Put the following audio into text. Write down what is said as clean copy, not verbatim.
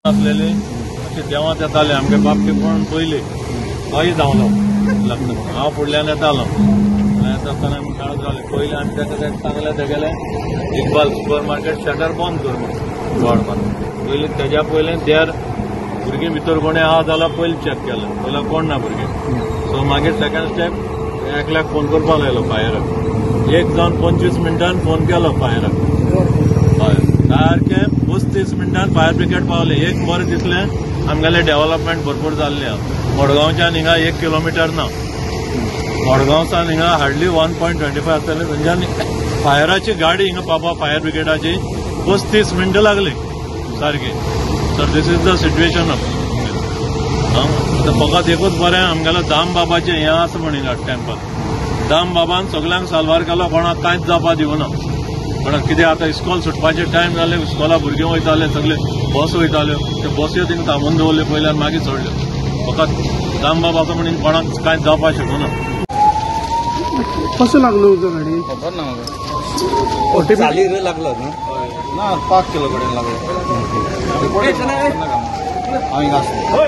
आसलेले अशे देवांत येताले आमगे बापके पळोवन पयली तोय धांवलो लग्न. हांव फुडल्यान येतालो. येता आसतना आमी काळोख जाले. पयलीं आमी ताका सांगलें तेगेलें इकबाल सुपर मार्केट शटर बंद कर म्हणून बोर्ड मारून. पयलीं तेज्या पयलें देर भुरगीं भितर कोणें आहा जाल्यार पयलीं चॅक केलें. पयलीं कोण ना भुरगीं. सो मागीर सेकंड स्टेप एकल्याक फोन करपाक लायलो फायराक. 1:25 फोन केलो फायराक. हय सारकें 35 मिनटान फायर ब्रिगेड पावले. एक बरें दिसलें आमगेलें डेव्हलपमेंट भरपूर जाल्लें आहा. मडगांवच्यान हिंगा 1 किलोमिटर ना. मडगांवसान हिंगा हार्डली 1.25 आसतलें. थंयच्यान फायराची गाडी हिंगा पावपा फायर ब्रिगेडाची 35 मिनटां लागली सारकी. Sir this is the situation. फकत एकूच बरें आमगेलो दाम बाबाचें हें आसा म्हण हिंगा टेम्पल. दाम बाबान सगल्यांक साल्वार केलो, कोणाक कांयच जावपा दिवना. पण कितें आतां इस्कॉल सुटपाचें टायम जालें. इस्कॉला भुरगीं वयताले सगळे बस वयताल्यो त्यो बस्यो थिंगा थांबोवन दवरल्यो पयल्यान मागीर सोडल्यो. फकत दाम बाबा आसा म्हणून कोणाक कांयच जावपाक शकना. कसो लागलो उजो गाडी खबर ना म्हाका. चालीर लागलो न्हू ना 5 किलो कडेन लागलो. हांव हिंगा आसलो.